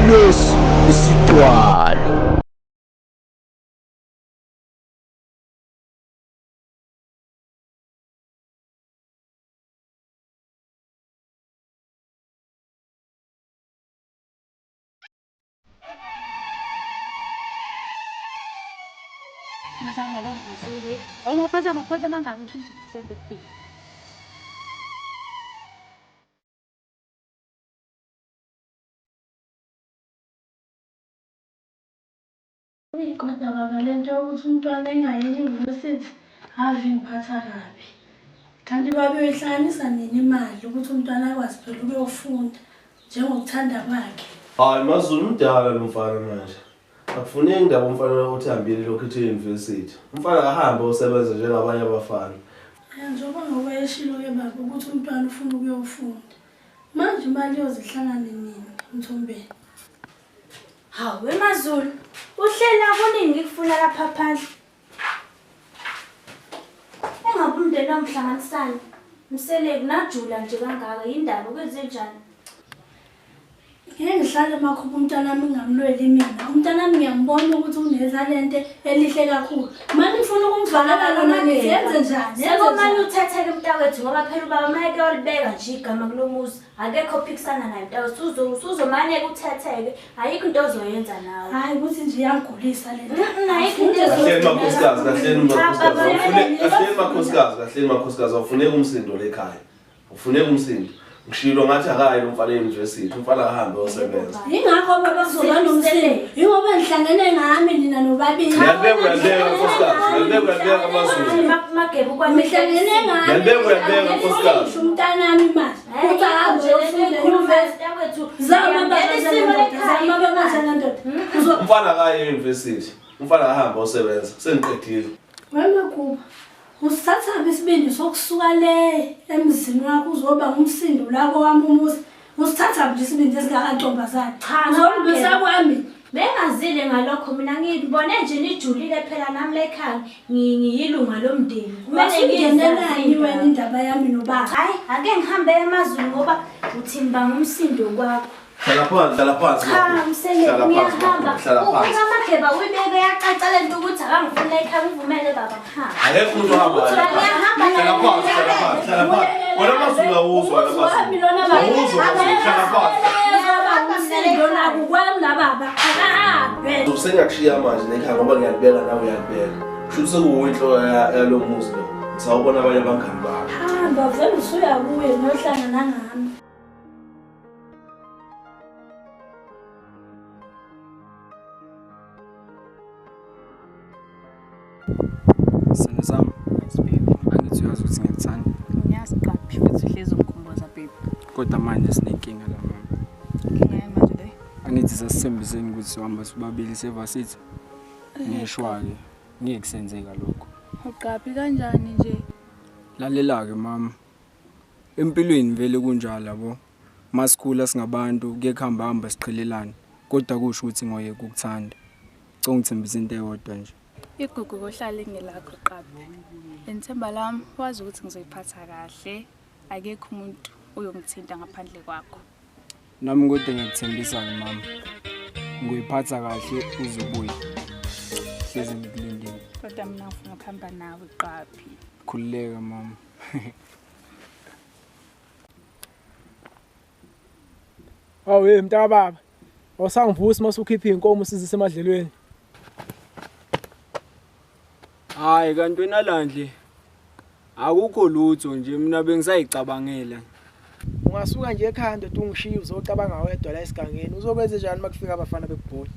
Lesi isitwalo. Kodwa baba le nto yokuthi umntwana engayi eyunivesithi ave ingiphatha kabi. Kanti baba uyoyihlanganisa nini imali ukuthi umntwana akwazi phela ukuyofunda njengokuthanda kwakhe? Hayi Mazulu mdala lo mfana manje. Akufuneki indaba umfana othambile lokhu ethi university. Umfana akahambe osebenza njengabanye abafana. Njengoba ngoba eshilo-ke baba ukuthi umntwana ufuna ukuyofunda. Manje imali iyoze ihlangane nini Mthombeni? Hawu wemaZulu, uhlela kuningi ngikufuna lapha phandle. Engabe umndeni wamhlanganisani. Mseleku najula nje kangaka yindaba kwenzenjani? Ngeke ngihlale emakhupha umntanami ngingamlweli mina. Umntanami ngiyambona ukuthi unethalente elihle kakhulu. Manje ngifuna ukumvalela lona ngithi yenze njani? Yenze Sekumane njani? uthetheke mntakwethu ngoba phela ubaba mayeke walibeka nje igama kulo muzi. Akekho ophikisana naye mntakwethu. Usuzomane uthetheke. Ayikho into ozoyenza nawe. Hayi ukuthi nje iyangigulisa le nto. Ayikho into Kahleni makhosikazi, kahleni makhosikazi. Cha, Awufune kahleni makhosikazi, kahleni makhosikazi. Awufuneki umsindo la ekhaya. Ufuneka umsindo. Ngishilo ngathi akayi lo mfana e-university. Umfana akahambe osebenza. Yingakho baba kuzoba nomsindo. Yingoba nihlangene ngami nina nobabili. Ngiyalibeka uyalibeka nkosikazi. Ngiyalibeka uyalibeka Mazulu. Magebu kwami. Nihlangene ngami. Ngiyalibeka uyalibeka nkosikazi. Ngisho umntanami manje. Uthi ahambe uyofunda eyunivesithi. Zama baba ndoda, zama baba ndoda. Umfana akayi e-university. Umfana akahambe osebenza. Sengiqedile. Wemakuba, usithathaphi isibindi sokusuka le emzini wakho uzoba ngumsindo la kowami umuzi? Usithathaphi nje isibindi esingakantombazane? Cha, Uzolibisa kwami. Bengazile ngalokho mina ngibone nje nijulile phela nami la ekhaya ngiyilunga lomndeni. Kumele Wasungenelani ngizazi wena indaba yami nobaba? Hayi, ake ngihambe emaZulu ngoba uthi ngibanga umsindo kwakho. Hlala phansi, hlala phansi. Cha, Makhosi. Mseleku Hlala phansi, ngiyahamba. Makhosi, Hlala phansi. Ukamageba uyibeke yacaca le nto ukuthi akangifuni ekhaya ngivumele baba ngihambe. Akekho umuntu ohambayo. Ngiyahamba Hlala phansi, hlala phansi, hlala phansi. Wena Mazulu awuzwa wena Umuzi wami Mazulu. lona baba. Awuzwa Mazulu, hlala phansi. Ezoba umsindo nakukwami la baba. Akahambe. Sengiyakushiya manje nekhaya ngoba ngiyalibeka nawe uyalibeka. Kusho ukuthi sekuwuwe inhloko yalo muzi lo. Ngisawubona abanye abangani bakho. Hamba vele usuya kuye niyohlangana ngami. Sithando sami, Yes, baby. angithi uyazi ukuthi ngiyakuthanda. Ngiyazi qaphi futhi uhlezi ungikhumbuza baby. Kodwa manje sinenkinga la mama. Inkinga yami manje le. Angithi sasithembisene ukuthi sohamba sobabili sevasithi. Ngeshwa-ke, ngeke kusenzeka lokho. Uqaphi kanjani nje? Lalela-ke mama. Empilweni vele kunjalo yabo. Masikhula singabantu kuye kuhamba hamba siqhelelane. Kodwa kusho ukuthi ngoyeka ukuthanda. Cela ungithembise into eyodwa nje. Igugu kohlala ingelakho qaphi. Lenthemba lami wazi ukuthi ngizoyiphatha kahle. Akekho umuntu oyongithinta ngaphandle kwakho. Nami kodwa ngiyakuthembisa-ke mama. Ngoyiphatha kahle uzobuya. Hlezi ngikulindile. Kodwa mina ngifuna ukuhamba nawe qaphi. Khululeka mama. Awu hey mntaka baba. Awusangivusi mase ukhipha inkomo usizise emadlelweni. Hayi kanti wena Landle. Akukho lutho nje mina bengisayicabangela. Ungasuka nje ekhaya ndoda ungishiye uzocabanga wedwa la esigangeni. Uzokwenza njani makufika abafana bekubhola?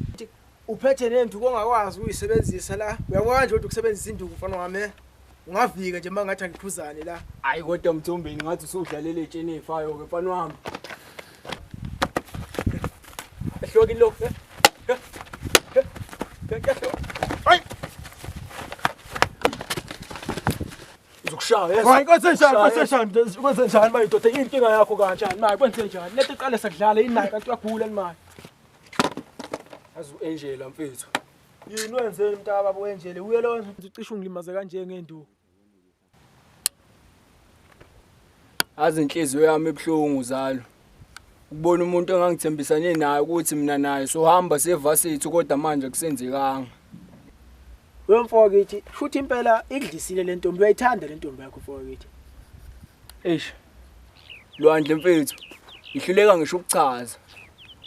Uphethe nenduku ongakwazi ukuyisebenzisa la. Uyakwazi nje ukusebenzisa induku mfana wami. Eh? Ungavika nje mangathi angiphuzane la. Hayi kodwa Mthombeni ngathi usudlalela etsheni efayo ke mfana wami. Ehlokini lo. Hayi. Uzokushaya yes. Hayi kwenze njani kwenze njani kwenze njani manje ndoda yini inkinga yakho kanjani manje kwenze njani? Lethe iqale sakudlala yini naye kanti uyagula manje. Azu Angela mfethu. Yini wenzeni mntaka baba wenjele uye lo ucishe ungilimaze kanje ngenduku. Azi inhliziyo yami ebuhlungu zalo. Ukubona umuntu engangithembisane naye ukuthi mina naye sohamba sevasithi kodwa manje kusenzekanga. Wemfowethu, futhi impela ikudlisile le ntombi, uyayithanda le ntombi yakho mfowethu. Eish. Lwandle mfethu, ihluleka ngisho ukuchaza.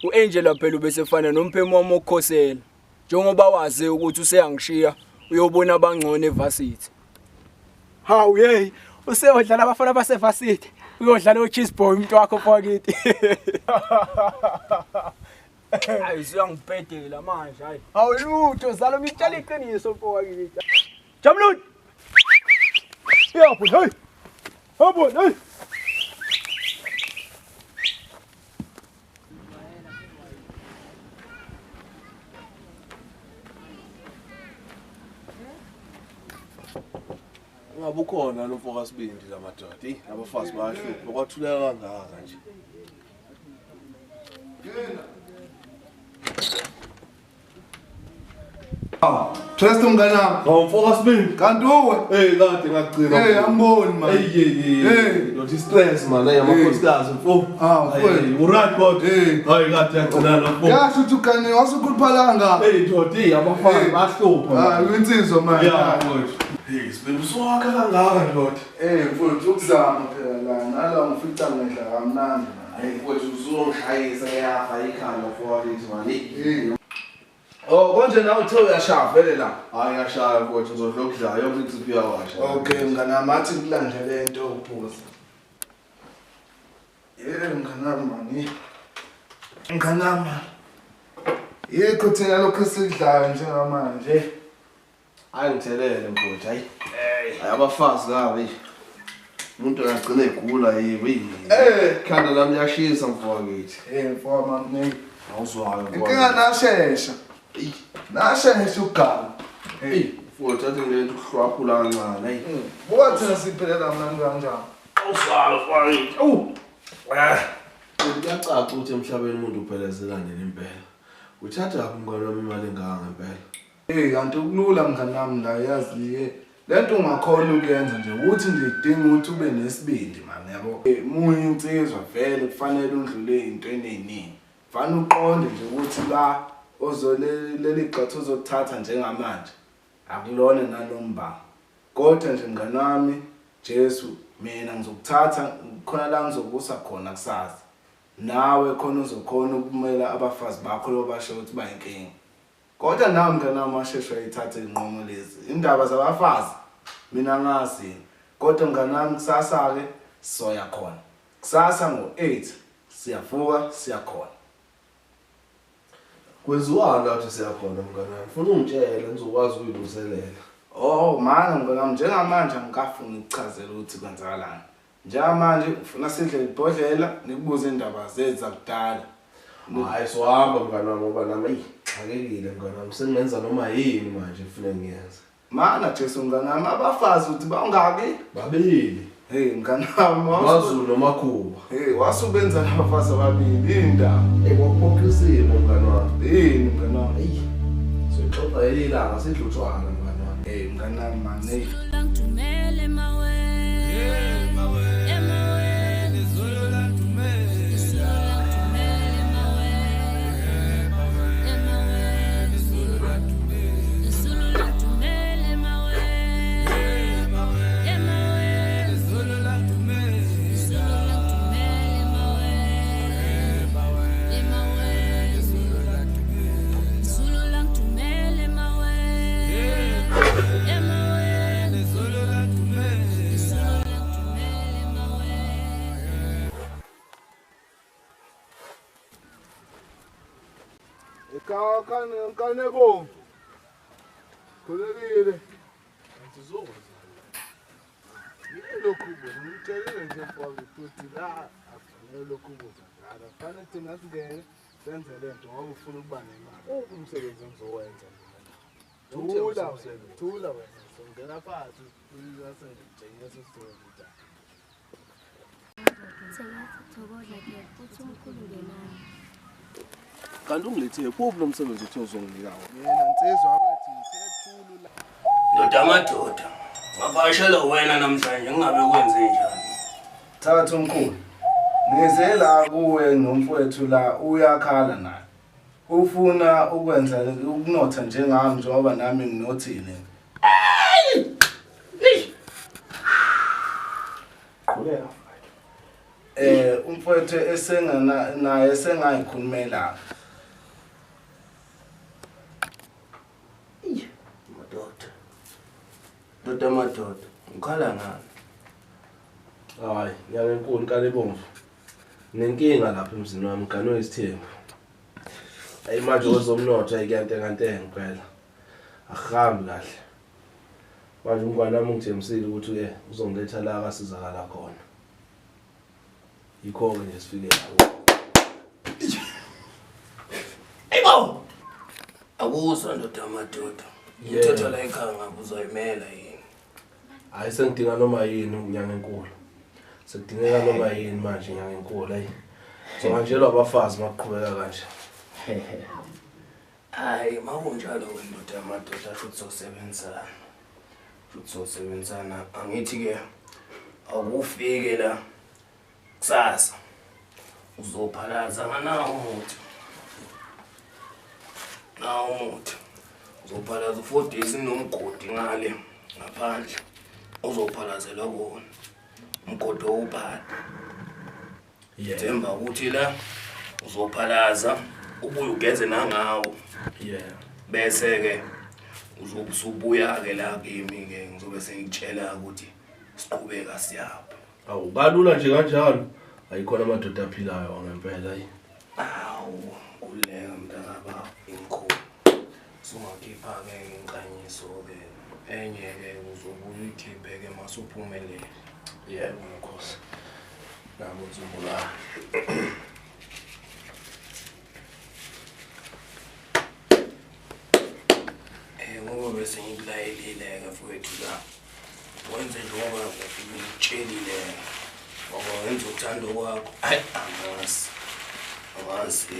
U-Angela phela ubesefana nomphemu wami wokukhosela. Njengoba wazi ukuthi useyangishiya uyobona abangcono evasithi. Hawu hey, useyodlala abafana basevasithi. Uyodlala o-cheese boy umuntu wakho mfowethu. Hayi usuyangibhedela manje hayi. Hawu lutho zalo ngikutshela iqiniso mfowethu. Jamludi. Yapho hey. Habo hey. Ungabe ukhona lo mfo kaSibindi la madoda. Eyi abafazi bayahlupha kwathuleka kangaka nje. Trust mngani wami. Hawu mfo kaSibindi. Kanti uwe? Hey kade ngakugcina. Hey angiboni man. Hey hey hey. Not stress man, hey amakhosikazi mfo. Ah mfowethu. Uright kodwa. Hey. Hayi kade yagcina lo mfo. Yasho ukuthi ugane wasukhuluphala kangaka. Hey ndoda, hey abafazi bahlupha. Hayi uyinsizwa man. Yeah mfowethu. Hey Sibindi usowakha kangaka ndoda. Hey mfowethu ukuzama phela la nala ngifica ngidla kamnandi man. Hey mfowethu uzongishayisa ngiyafa ikhanda mfowethu man. Hey. Oh konje nawe uthe uyashaya vele la. Hayi ngiyashaya mfowethu ngizodla okudlayo yonke insipho iyawasha. Okay mngani wami athi ngikulandele into uphuza. Yebo mngani wami mani. Mngani wami. Yikho thina lokhu esikudlayo njengamanje. Hayi ngithelele mfowethu hayi. Hayi abafazi kabi. Umuntu angagcina egula yibi. Eh. Khanda lami liyashisa mfowethu. Eh mfowethu mani. Awuzwayo Inkinga nashesha. Nashesha ukuganga. Hey mfowethu athi ngilento ukuhlwaphula kancane hey. Buka thina siphelela mnandi kanjani. Awuzwayo mfowethu. Awu. Eh. Kuyacaca ukuthi emhlabeni umuntu uphelezela nini impela. Uthatha kuphi mngani wami imali engaka ngempela? Hey kanti ukulula mngani wami la yazi ke. Lento ungakhona ukuyenza nje ukuthi nje idinga ukuthi ube nesibindi man yabo. Munye insizwa vele kufanele undlule into eziningi. Fanele uqonde nje ukuthi la ozoleli gxathu ozothatha njengamanje akulona nalombango. Kodwa nje mngani wami Jesu mina ngizokuthatha khona la ngizokusa khona kusasa. Nawe khona uzokhona ukumela abafazi bakho lobasho ukuthi bayinkinga. Kodwa nawe mngani wami washesha uyithatha inqomo lezi. Indaba zabafazi mina ngazi. Kodwa mngani wami kusasa ke soya khona. Kusasa ngo8 siyavuka siyakhona. Kwenziwani lapho siyakhona mngani wami? Funa ungitshele ngizokwazi ukuyilungiselela. Oh mana mngani wami njengamanje angikafuni ukuchazela ukuthi kwenzakalani. Njengamanje ufuna sidle ibhodlela nikubuze indaba zethu zakudala. Hayi sohamba mngani wami ngoba nami eyi xakekile mngani wami sengingenza noma yini manje kufanele ngiyenze. Mana Jesu mngani wami abafazi uthi bangaki? Babili. Hey mngani wami Wazulu noMakhuba. Hey wasubenza nabafazi ababili indaba. Hey kwakuphoqa isimo mngani wami. Yini mngani wami? Eyi soyixoxa ilanga sidla utshwala mngani wami. Hey mngani wami man hey. Kaneko. Khulekile. Yini lokhu ngimtshelile nje mfowethu futhi la akufanele lokhu kuza njalo. Kufanele thina singene senze lento ngoba ufuna ukuba nemali. Uphi umsebenzi engizowenza mina? Thula wena, thula wena. Songena phansi uyase ngitshengisa ukuthi Kanti ungilethe kuphi lo msebenzi uthe uzonginika wona? Yena nsizwa wathi sethulu la. Ndoda madoda, ngavakashela wena namhlanje ngingabe kwenze njani? Thatha umkhulu. Ngize la kuwe nomfowethu la uyakhala naye. Ufuna ukwenza ukunotha njengami njengoba nami nginothile. Qhubeka. Umfowethu esengana naye sengayikhulumela. Madoda. Ndoda madoda, ngikhala ngani? Hayi, nyanga enkulu Nkalibomvu. Nenkinga lapha emzini wami nganwe isithembu. Ayi manje kwezomnotho ayiyantengantenga phela. Akuhambi kahle. Manje umngane wami ungithembisile ukuthi ke uzongiletha la akasizakala khona. Yikho ke nje sifike la. Ayibo! Akuzwa ndoda madoda. Ngithatha la ekhaya ngabe uzoyimela yini? Hayi sengidinga noma yini unyanga enkulu. Sekudingeka noma yini manje inyanga enkulu ayi. Zohanjelwa abafazi maqhubeka kanje. Hayi makunjalo ndoda madoda futhi sosebenzana. Futhi sosebenzana angithi ke akufike la kusasa. Uzophalaza nganawo umuthi. Nawo umuthi. Uzophalaza 4 days nomgodi ngale ngaphandle. Uzophalazelwa kuwona. Umgodi owubhada. Themba ukuthi la uzophalaza ubuye ugeze nangawo. Yeah. Bese ke uzobusubuya ke la kimi ke ngizobe sengitshela ukuthi siqhubeka siyaphi. Awu kalula nje kanjalo. Ayikhona amadoda aphilayo ngempela ayi. Awu kuleka mntakababa inkhulu. Sungakhipha ke inkanyiso ke enye ke uzobuya uyikhiphe ke masuphumelele. Yebo Nkosi. Nabo nzubula. Ngoba bese ngikulayelile ke mfowethu la. Wenze njengoba ngikutshelile. Ngoba wenza uthando kwakho. Hayi angazi. Angazi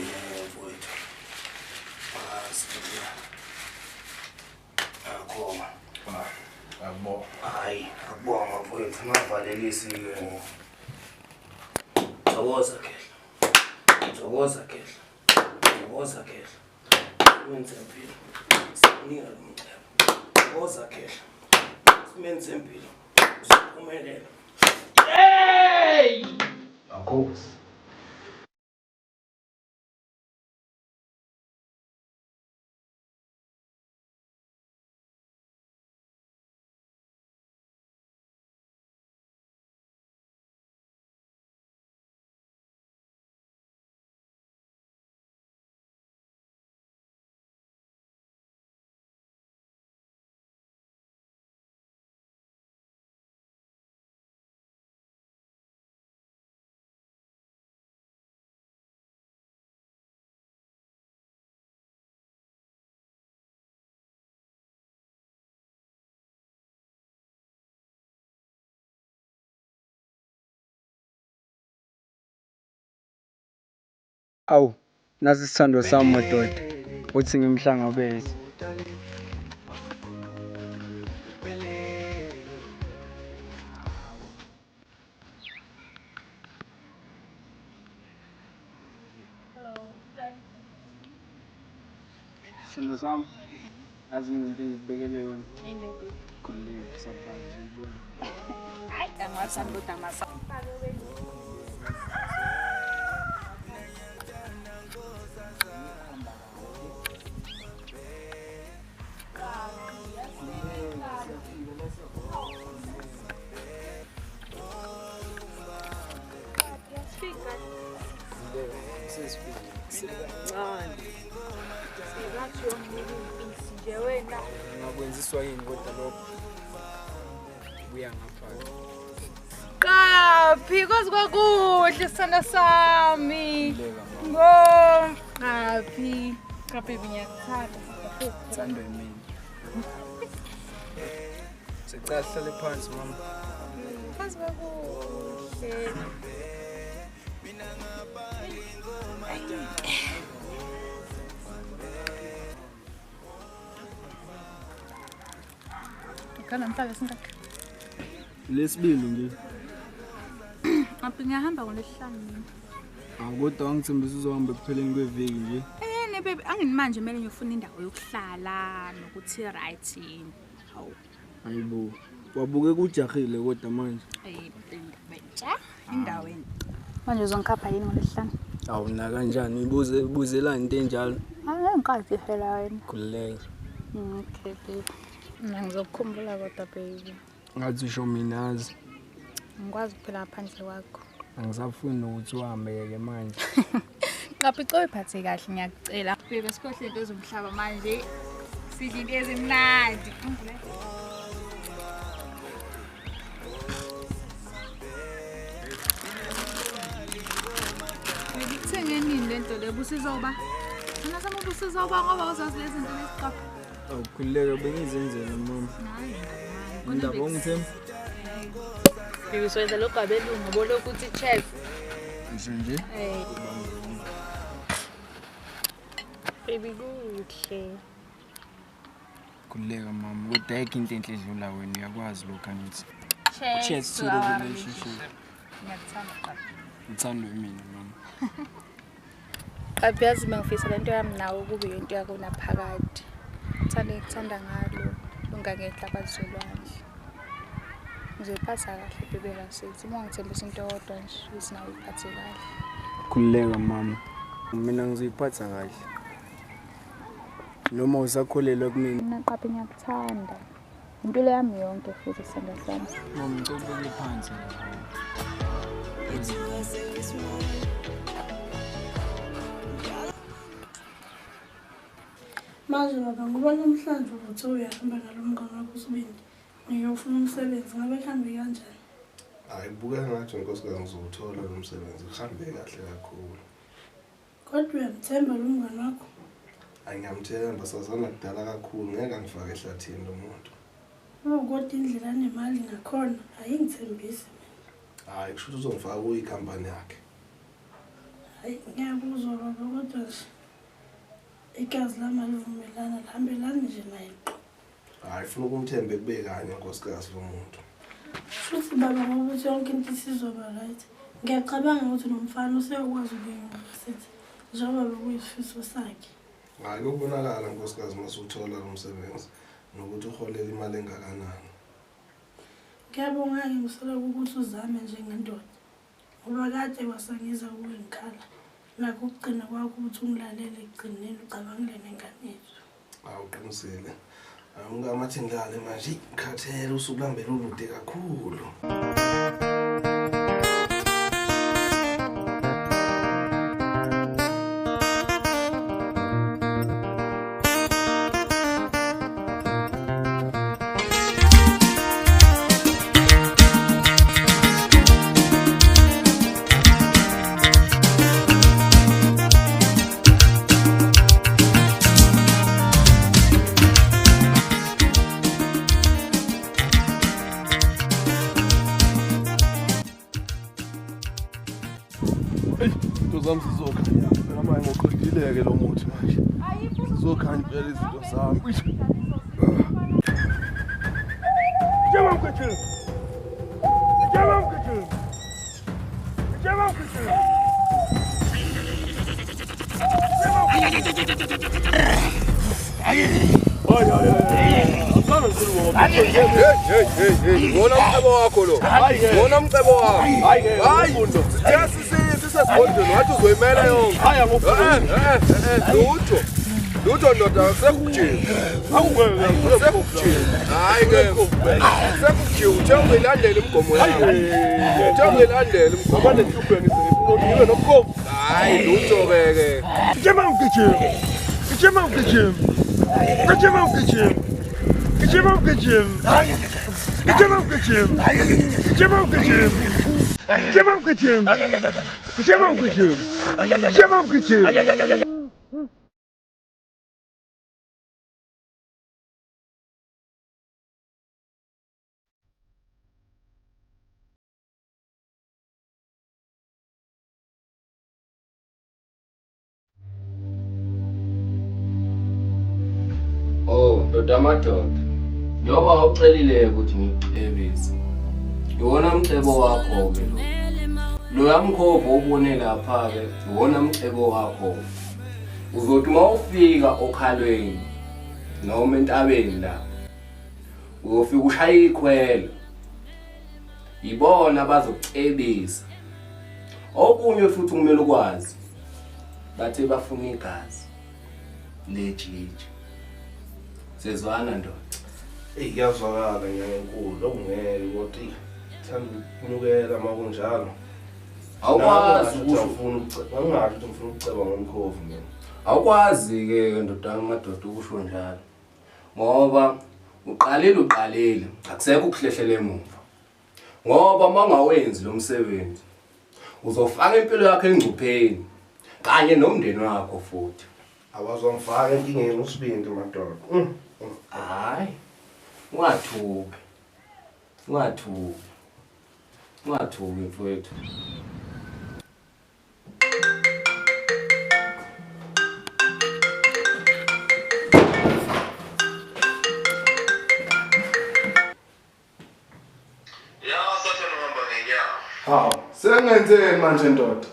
mfowethu. Angazi. Akho. Akubonga. Hayi, akubonga mfowethu. Ngavalelisi ke. Thokoza khehla. Thokoza khehla. Thokoza khehla. Wenze impilo. Sinika lo mcebo. Thokoza khehla. Simenze impilo. Uzophumelela. Hey! Akhosi. Awu, nasi isithando sami madoda, uthi ngimhlangabeze. Sithando sami, azi izinto engikubekele yona. Khululeka usabhala nje uyibone. Hayi, amasandoda amasa. Ngakwenziswa yini kodwa lokho? Buya ngapha. Qaphi kwazi kwakuhle sithando sami. Ngo qaphi. Qaphi ngiyakuthanda. Thando yimina. Sicela sihlale phansi mama. Kwazi kwakuhle. Kana mfaka singakho. Lesibili nje. Ngaphi ngiyahamba ngolesihlanu mina. Awu kodwa wangithembisa uzohamba ekupheleni kweviki nje. Ne baby, angini manje kumele ngiyofuna indawo yokuhlala nokuthi right yini. Hawu. Hayibo. Wabuke kujahile kodwa manje. Indaba entsha, indawo entsha. Manje uzongikhapha yini ngolesihlanu? Awu na kanjani? Ibuze buzelani into enjalo? Hayi ngikazi phela wena. Khululeka. Okay baby. Mina ngizokukhumbula kodwa baby. Ngathi usho mina azi. Ngikwazi ukuphila ngaphandle kwakho. Angisafuni ukuthi uhambe-ke manje. Qapha icela uyiphathe kahle ngiyakucela. Baby sikhohle into zomhlaba manje. Sidle into ezimnandi. Baby kuthenge nini lento le busizoba? Mina sami busizoba ngoba uzazi lezi zinto lesiqapha. Awu khululeka bengizenzela mama. Hayi. Indaba ongithemba. Baby soyenza lokhu abelungu bolokhu uthi chess. Ngisho nje. Baby kuhle. Khululeka mama, kodwa ayikho into enhle edlula wena uyakwazi lokho angithi. Cheers to the relationship. Ngiyakuthanda qapha. Uthandwe mina mama. Qapha yazi bengifisa lento yami nawe kube into yakho naphakade. Uthande ngikuthanda ngalo ungangenhlabathi zolwandle. Ngizoyiphatha kahle baby lasithi. Uma ungithembisa into eyodwa nje ukuthi nawe uyiphathe kahle. Khululeka mama. Mina ngizoyiphatha kahle. Noma usakholelwa kumina. Mina qapha ngiyakuthanda. Impilo yami yonke futhi isandla sami. Mama ngicela ubeke phansi. Manje baba ngoba namhlanje ukuthi uyahamba ngalo mngane wakho uSibindi. Ngiyofuna umsebenzi ngabe kuhambe kanjani? Hayi kubukeka ngathi nkosikazi ngizowuthola lo msebenzi kuhambe kahle kakhulu. Kodwa uyamthemba lo mngane wakho? Hayi ngiyamthemba sazana kudala kakhulu ngeke angifake ehlathini lo muntu. Oh kodwa indlela anemali ngakhona ayingithembisi mina. Hayi kusho ukuthi uzongifaka kuyikhampani yakhe. Hayi ngiyakuzwa baba kodwa nje igazi lami alivumelana lihambelani nje naye. Hayi funa ukumthemba kube kanye nkosikazi lo muntu. Futhi baba ngoba ukuthi yonke into isizoba right. Ngiyacabanga ukuthi nomfana useyokwazi ukuyingisethi njengoba bekuyisifiso sakhe. Hayi kuyobonakala nkosikazi mase uthola lo msebenzi nokuthi uholela imali engakanani. Ngiyabonga-ke ngisolo ukuthi uzame njengendoda. Ngoba kade wasangiza kuwe ngikhala. Nakho ukugcina kwakho ukuthi ungilalele ekugcineni ucabangele nengane yethu. Hawu uqinisile. Awungamathi ngilale manje ngikhathele usuku lami belulude kakhulu. Into zami zizokhanya phela manje ngoqedile-ke lo muthi manje. Zizokhanya impela izinto zami. Wona umcebo wakho lo. Wona umcebo wakho. Hayi sisesigodlweni wathi uzoyimela yonke. Lutho. Lutho ndoda sekukujiwe. Sekukujiwe. Hayi ke. Sekukujiwe uthe uzoyilandela imigomo yakho. Uthe uzoyilandela imigomo. Ngibe nomkhovu. Hayi lutho ke ke. Gijima ugijima. Gijima ugijima. Gijima ugijima. Gijima ugijima. Gijima ugijima. Gijima ugijima. Gijima ugijima. Gijima ugijima. Gijima ugijima. Oh, ndoda madoda. Njengoba ucelile ukuthi ngikucebise. Iwona mcebo wakho ke lo. Loya mkhovu obone lapha-ke iwona mcebo wakho. Uzothi uma ufika okhalweni noma entabeni lapha, uyofika ushaye ikhwelo. Yibona abazokucebisa. Okunye futhi kumele ukwazi, bathe bafuna igazi lejiji. Sezwana ndoda. Eyi kuyazwakala nyanga enkulu, okungeke kodwa thanda ukunyukela uma kunjalo. Awukwazi ukuthi ufuna ukuceba, angingasho ukuthi ngifuna ukuceba ngomkhovu mina. Awukwazi-ke ndodana madoda ukusho njalo. Ngoba uqalile akusekho ukuhlehlela emuva. Ngoba uma ungawenzi lo msebenzi uzofaka impilo yakho engcupheni kanye nomndeni wakho futhi. Awazongifaka enkingeni usibindi madoda. Hayi. Ungathuki. Ungathuki. Ungathuki mfowethu. Hawu, sengenzeni manje ndoda?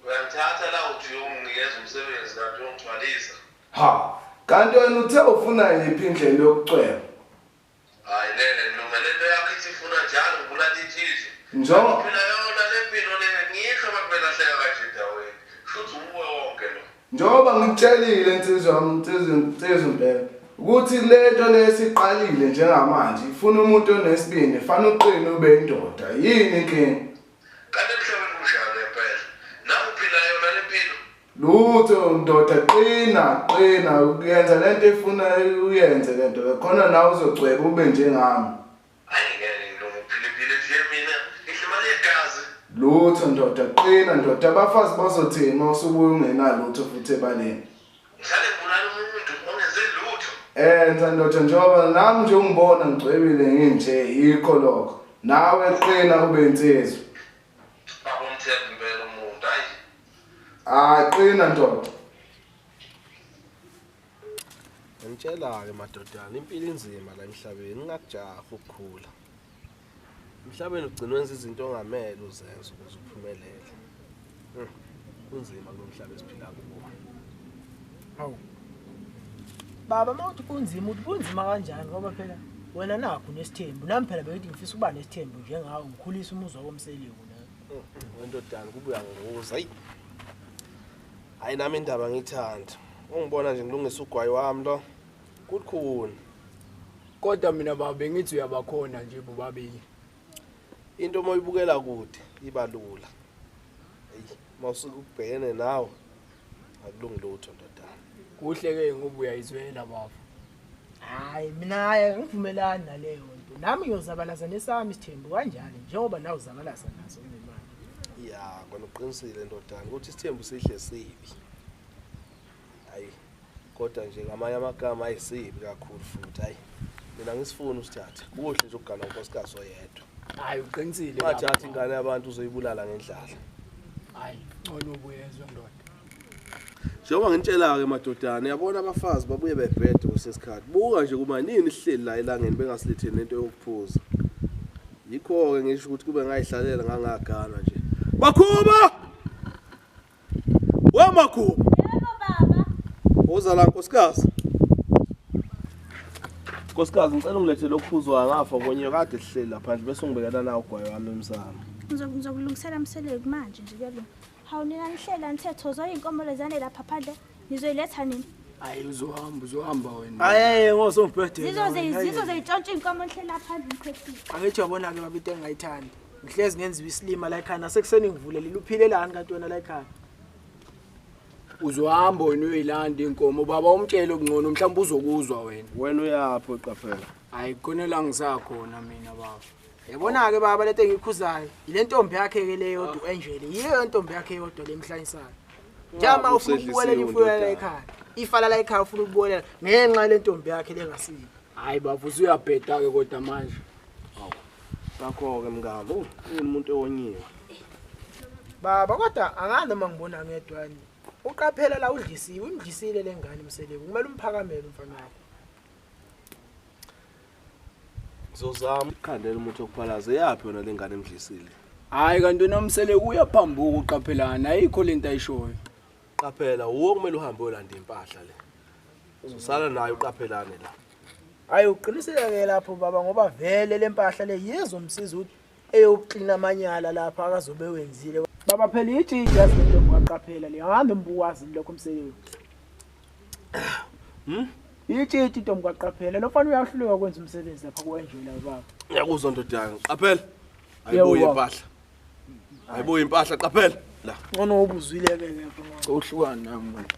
Uyangithatha la uthi uyonginikeza umsebenzi kanti uyongithwalisa. Ha, kanti wena uthe ufuna yiphi indlela yokucweba? Hayi lele nilungele into yakho ithi ifuna njalo ngibulala inhliziyo. Njengoba phela yona le mpilo le ngikho abantu belahleka kanje endaweni. Futhi uwe wonke lo. Njengoba ngikutshelile insizwa insizwa impela ukuthi le nto lesiqalile njengamanje ifuna umuntu onesibindi, fanele uqine ube indoda. Yini inkinga? Kanti emhlabeni kunjalo impela. Nawe uphila yona le mpilo. Lutho ndoda, qina qina uyenza lento efuna uyenze lento khona nawe uzocweba ube njengami. Hayi ngeke ngilungu uphile impilo nje mina. Ngisho imali yegazi. Lutho ndoda, qina ndoda, abafazi bazothini uma usubuya ungenalutho futhi ebaleni. Ngihlale ngibulala umuntu ongenze lutho. Enza ndoda, njengoba nami nje ungibona ngicwebile nginje yikho lokho. Nawe qina ube insizwa. Baba umthemba impela umuntu, hayi. Ah, qina ndoda. Ngitshela-ke madodana, impilo inzima la emhlabeni, ungakujahi ukukhula. Emhlabeni ugcina wenza izinto ongamele uzenze ukuze uphumelele. Kunzima kulo mhlaba esiphila kuwo. Hawu. Baba uma uthi kunzima, uthi kunzima kanjani ngoba phela wena nakho nesithembu. Nami phela bengithi ngifisa ukuba nesithembu njengawe, ngikhulise umuzwa komseleku nawe. Wendodana kube uyangibuza. Hayi. Hayi nami indaba ngiyithanda. Ungibona nje ngilungisa ugwayi wami lo. Kukhona. Kodwa mina baba bengithi uyabakhona nje bobabili. Into uma uyibukela kude iba lula. Hey, mawusuke ubhekene nawe akulungi lutho ndodana. Kuhle ke ngoba uyayizwela baba. Hayi mina hayi ngivumelani naleyo nto. Nami ngiyozabalaza nesami isithembu kanjani njengoba nawe uzabalaza naso nemali. Ya, kona uqinisile ndodana ukuthi isithembu sihle sibi. Hayi, kodwa nje ngamanye amagama ayisibi kakhulu futhi hayi. Mina ngisifuna usithathe. Kuhle nje ukugana unkosikazi oyedwa. Hayi uqinisile. Ungathathi ingane yabantu uzoyibulala ngendlala. Hayi, ngcono ubuyezwa ndoda. Njengoba ngintshela-ke madodana, uyabona abafazi babuye bebhede kwesesikhathi. Buka nje kuma nini sihleli la elangeni bengasiletheni lento yokuphuza. Yikho-ke ngisho ukuthi kube ngayihlalela ngangagana nje. Makhuba! We Makhuba! Yebo baba. Woza la nkosikazi. Nkosikazi ngicela ungilethele okuphuzwayo ngafa konye kade sihleli lapha phandle bese ungibekela nawo ugwayi wami emsamo. Ngizokulungisela mseleku manje nje kuyalunga. Hawu nina nihlela nithetho zoyinkomo lezane lapha phandle nizoyiletha nini? Hayi uzohamba uzohamba wena. Hayi ngosombhede. Zizoze itshontshe inkomo nihlela phandle mkhwethile. Angithi uyabona ke baba into engayithandi. Ngihlezi ngenziwa isilima la ekhaya nasekuseni ngivulelile uphilelani kanti wena la ekhaya. Uzohamba wena uyoyilanda inkomo baba umtshele okungcono mhlawumbe uzokuzwa wena. Wena uyaphi uqaphela? Hayi khona la ngisakhona mina baba. Yabona ke baba lento engikhuzayo. Ile ntombi yakhe ke le yodwa uAngel. Yiyo intombi yakhe yodwa lemhlanyisayo. Njengoba ufuna ukubuyelela imfuyo la ekhaya. Ifala la ekhaya ufuna ukubuyelela ngenxa lentombi yakhe lengasiyo. Hayi baba usuyabheda ke kodwa manje. Hawu. Bakho ke mngamo, umuntu owonyiwe. Baba kodwa angani noma ngibona ngedwani. Uqaphela la udlisiwe, umdlisile lengane mseleku. Kumele umphakamele umfana wakho. Ngizozama ukukhandela umuntu okuphalaza. Eyaphi yona lengane emdlisile? Hhayi kanti wena Mseleku uyaphambuka uqaphelana ayikho lento ayishoyo. Qaphela, wuwe okumele uhambe uyolanda impahla le. Uzosala nayo uqaphelane la. Hayi uqiniseke lapho baba ngoba vele lempahla le yezomsiza ukuthi eyokuklina amanyala lapha akazobe wenzile. Baba phela itshitshi yazi lento ngaqaphela le. Angahambe mbuwazi lokho umsebenzi. Itshitshi intombi kaqaphela. Lo mfana uyahluleka ukwenza umsebenzi lapha ku-Angela baba. Ngiyakuzwa ndodana. Qaphela. Ayibuye impahla. Ayibuye impahla qaphela. La. Ngcono ubuzwile ke ke mfana. Uhlukana nami manje.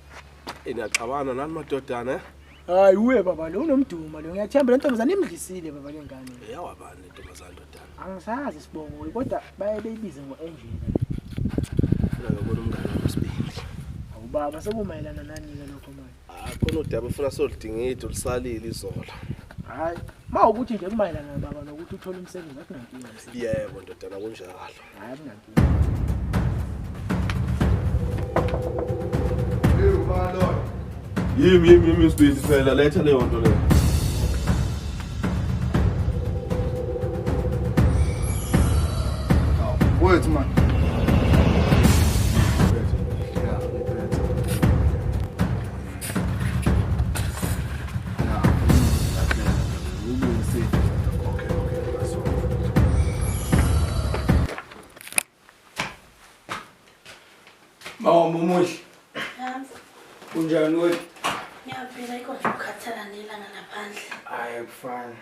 Niyaxabana nani madodana eh? Hayi uye baba lo unomduma lo ngiyathemba le ntombazane imdlisile baba le ngane. Eyawabani le ntombazane ndodana? Angisazi isibongo kodwa baye beyibize ngo-Angela. Funa ngibona umngane wami sibili. Awu baba sekumayelana nani-ke lokho manje? Ah khona udaba ufuna solidingida olusalile izolo. Hayi ma ukuthi nje kumayelana baba nokuthi uthole umsebenzi akunankinga. Yebo ndodana kunjalo. Hayi akunankinga. Yimi yimi yimi sibili phela letha leyo nto leyo. Wethu man. Mama umuhle. Kunjani wena? Ngiyaphila ikho nje ukukhathala nelanga laphandle. Hayi kufana.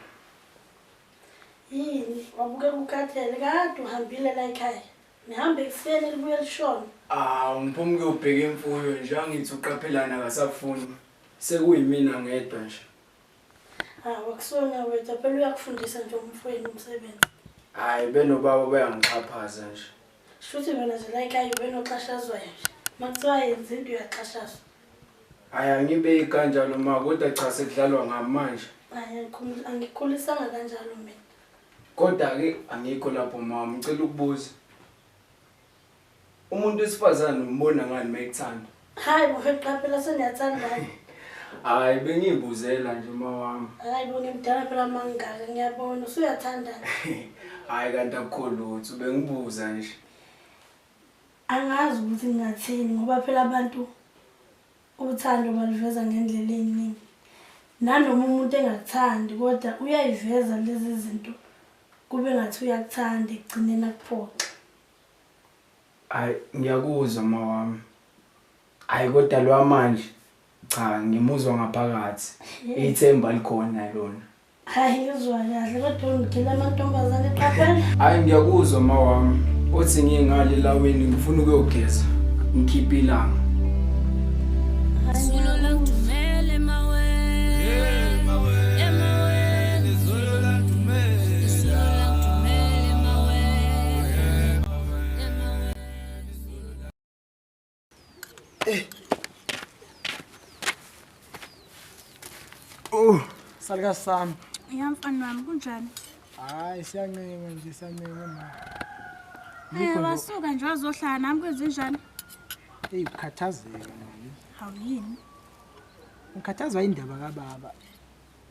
Yini wabukeka ukhathele kade uhambile la ekhaya. Nihambe ekuseni libuye lishona. Ah, ngiphuma ukuyobheka imfuyo nje angithi uqaphelana akasafuni. Sekuyimina ngedwa nje. Ah, wakusona wethu phela uyakufundisa nje umfowenu umsebenzi. Hayi benobaba bayangixhaphaza nje. Shuthi wena nje la ekhaya ubenoxhashazwayo nje. Makuthiwa yenza into uyaxhashazwa. Hayi angibeki kanjalo ma kodwa cha sekudlalwa ngami manje. Hayi angikhulisanga kanjalo mina. Kodwa-ke angikho lapho mama, ngicela ukubuza. Umuntu wesifazane umbona ngani uma ekuthanda? Hayi bo qapela seniyathandana. Hayi bengiyibuzela nje ma wami. Hayi bo ngimdala phela mangaka ngiyabona usuyathandana. Hayi kanti akukho lutho bengibuza nje. Angazi ukuthi ngingathini ngoba phela abantu uthando baluveza ngendlela eyiningi. Nanoma umuntu engakuthandi kodwa uyayiveza lezi zinto kube ngathi uyakuthanda ekugcineni akuphoxe. Hayi ngiyakuzwa ma wami. Hayi kodwa lwamanje cha ngimuzwa ngaphakathi. Ithemba likhona lona. Hayi ngizwa kahle kodwa ungigila amantombazane qaphela. Hayi ngiyakuzwa ma wami. Othi ngingale laweni ngifuna ukuyogeza. Ngikhiphe ilanga. Oh, salukazi sami. Ya mfana wami kunjani? Hayi siyancenga nje siyancenga ma. Eh wasuka nje wazohlala nami kwenzenjani? Hey ukhathazeka nami. Hawu yini? Ngikhathazwa indaba kababa.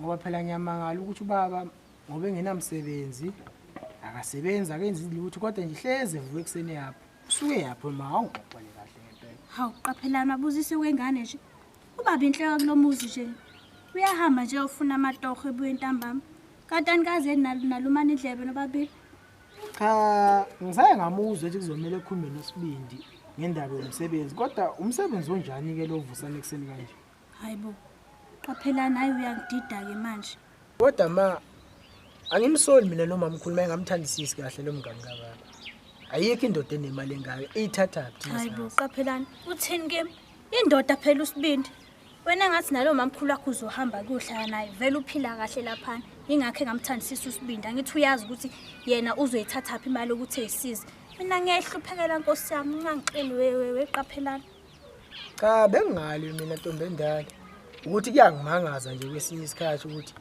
Ngoba phela ngiyamangala ukuthi ubaba ngoba engenamsebenzi akasebenzi akenzi lutho kodwa nje hleze evuka ekuseni yapho. Usuke yapho ma awungixoxele kahle ngempela. Hawu qaphelani mabuzise wengane nje. Ubaba inhleko kulomuzi nje. Uyahamba nje ufuna amatoho ebuye ntambama. Kanti anikaze nalumana indlebe nobabili. Cha, ngisaye ngamuzwa ethi kuzomela ekhulume noSibindi ngendaba yomsebenzi kodwa umsebenzi onjani ke lo vusana ekuseni kanje? Hayibo. Qaphelani hayi uyangidida ke manje. Kodwa ma angimsoli mina lo mamkhulu mayengamthandisisi kahle lo mngani kababa. Ayikho indoda enemali engaka iyithathaphi thina Hayibo singazi. qaphelani uthini kimi? Indoda phela uSibindi. Wena ngathi nalo mamkhulu wakho uzohamba kuyohlala naye vele uphila kahle laphana. Ingakho engamthandisisi uSibindi. Angithi uyazi ukuthi yena uzoyithathaphi imali ukuthi eyisize. Mina ngiyahluphekela Nkosi yami ungangixeli wewe qaphelani. Cha bengingali mina ntombi endala. Ukuthi kuyangimangaza nje kwesinye isikhathi ukuthi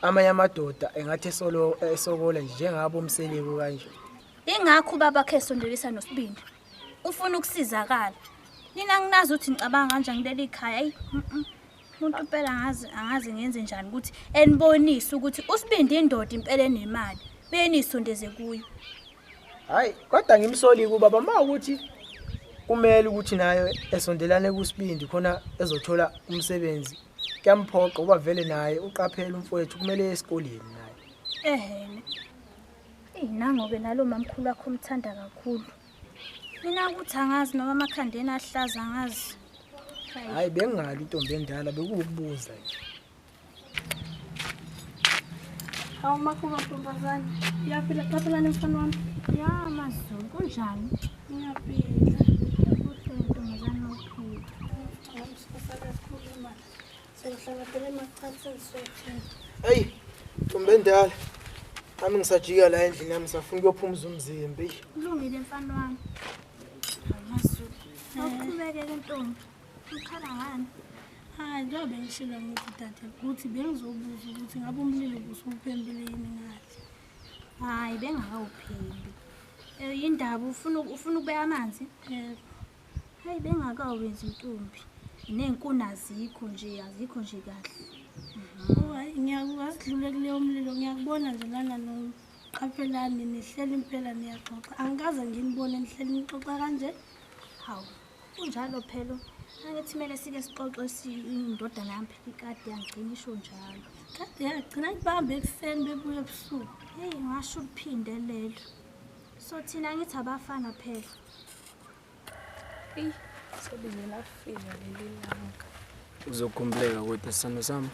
amanye amadoda engathi esolo esokola nje njengabo umseleku kanje. Ingakho ubaba wakhe esondelisa noSibindi. Ufuna ukusizakala. Nina nginazi ukuthi ngicabanga kanjani kuleli khaya. Ayi. Umuntu impela angazi ngenze njani ukuthi enibonise ukuthi uSibindi indoda impela enemali. Benisondeze kuyo. Hayi, kodwa ngimsoli kubaba mawukuthi kumele ukuthi naye esondelane kuSibindi khona ezothola umsebenzi. Kuyamphoqa uba vele naye uqaphela umfowethu kumele esikoleni naye. Ehene. Nangobe nalo mamkhulu wakho umthanda kakhulu. Mina ukuthi angazi noma amakhandeni ahlaza angazi. Hayi bengingali intombi endala bekuwukubuza nje. Hawu makhuba ntombazane, uyaphila qaphelani mfana wami? Ya Mazulu, kunjani? Ngiyaphila. Kuhle ntombazane uphila. Sikhuluma. Sohlala phela emacansini sothini. Hey, ntombi endala. Nami ngisajika la endlini yami safuna ukuyophumuza umzimba. Kulungile mfana wami. Mazulu, awuqhubekeke ntombi. Ukhala ngani? Hayi, njengoba ngishilo ngithi dade ukuthi bengizobuza ukuthi ngabe umlilo ubusuphembile yini ngathi. Hayi, bengakawuphembi. Yindaba ufuna ukubeka amanzi? Yebo. Hayi, bengakawenzi intombi. Nezinkuni azikho nje, azikho nje kahle. Oh, hayi ngiyakwazi kuleyo umlilo ngiyakubona nje lana noQaphelani nihleli impela niyaxoxa. Angikaze nginibone nihleli nixoxa kanje. Hawu, kunjalo phela. Angithi kumele sike sixoxe indodana yami phela ikade yangigcina isho njalo. Kade yagcina ibambe ekuseni bebuye ebusuku. Hey, ngasho uphinde lelo. So thina ngithi abafana phela. Eyi, selize lafika leli langa. Uzokhumbuleka kodwa sithando sami.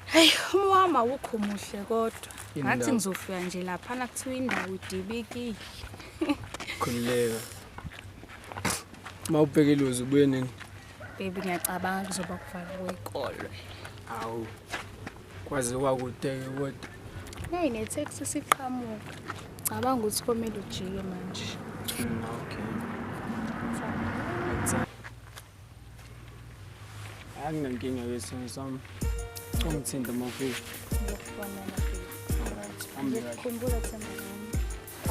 Hey, umwami awukho muhle kodwa. Ngathi ngizofika nje laphana kuthiwa indawo idibikile. Khululeka. Mawubhekile uzobuye nini? Baby ngiyacabanga kuzoba kuvalwa kwey'kole. Hawu. Kwaze kwakude kodwa. Hey, ne-taxi siqhamuka. Cabanga ukuthi komele ujike manje. Okay. Anginankinga yesimo sami. Ungithinta mawufika. Ngiyakubona baby. Alright. Hambe kahle. Ngikukhumbula Themba lami.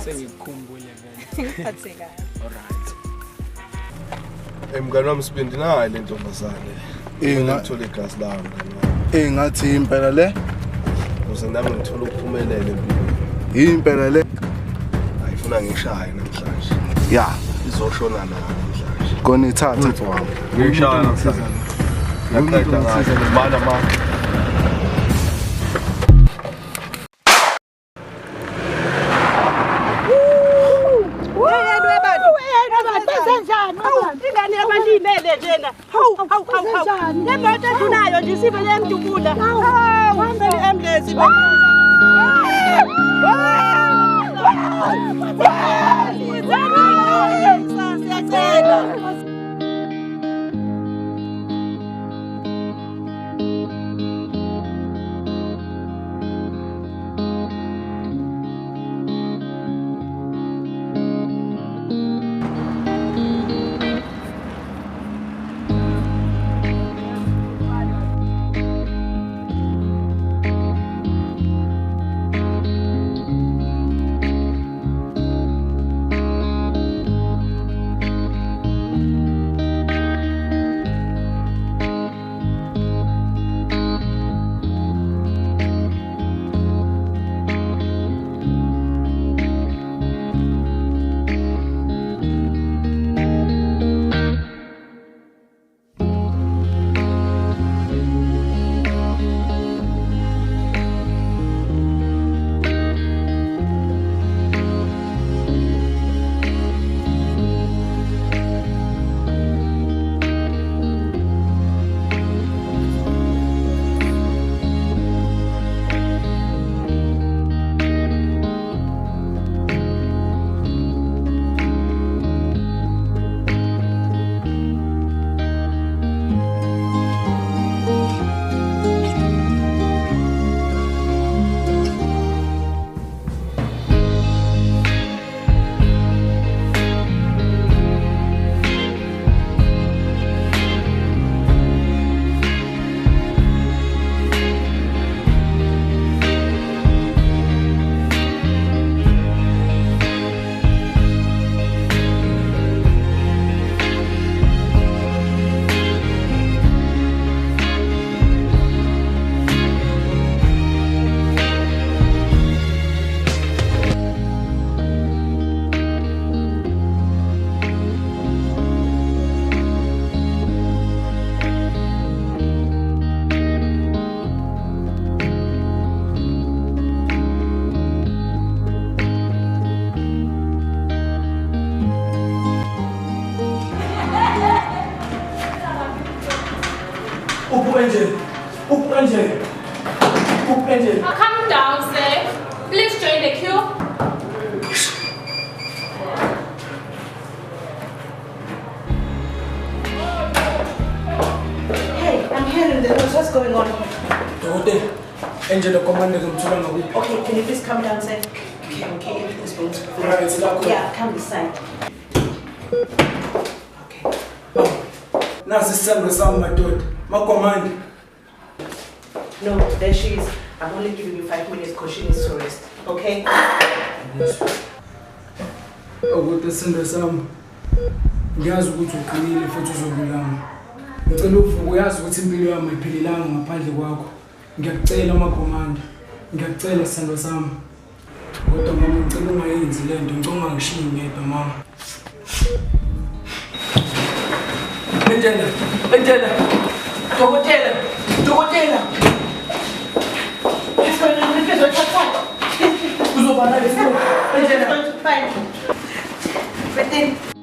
Sengikukhumbule vele. Ngiphathe kahle. Alright. Mngani wami Sibindi nayi le ntombazane. Ngithola igazi lami mngani wami. Ngathi impela le. Ukuze nami ngithole ukuphumelela empilweni. Impela le. Ayifuna ngishaye namhlanje. Ya, izoshona la namhlanje. Kona ithathe mfowami. Ngishaya namhlanje. Ngiyaqeda ngayo. Mana ma. Nemoto edlulayo nje isivele yamdubula. Hawu, ngicela i-ambulance. Siyacela. Uphi Angel? Uphi Angel? Uphi Angel? Calm down, sir. Please join the queue. Hey, I'm hearing the noise. What's going on? Dokotela, Angelo Commander ngimthola ngakuphi? Okay, can you please calm down, sir? Okay, everything's going to be fine. Right, lapho. Yeah, come this side. Nasi isithembu sami madoda. Makomandi. No, there she is. I'm only giving you 5 minutes because she needs to rest. Okay? Ukuthi sithando sami. Ngiyazi ukuthi uqinile futhi uzolulama. Ngicela uvuke, uyazi ukuthi impilo yami ayiphelelanga ngaphandle kwakho. Ngiyakucela makomanda. Ngiyakucela sithando sami. Kodwa mama, ngicela ungayenzi le nto, ngicela ungangishiyi ngedwa mama. Angela, Angela. Dokotela, dokotela. What's going on? Please, what's up? Uzoba right. Angela. Angela. Fine. Breathe in.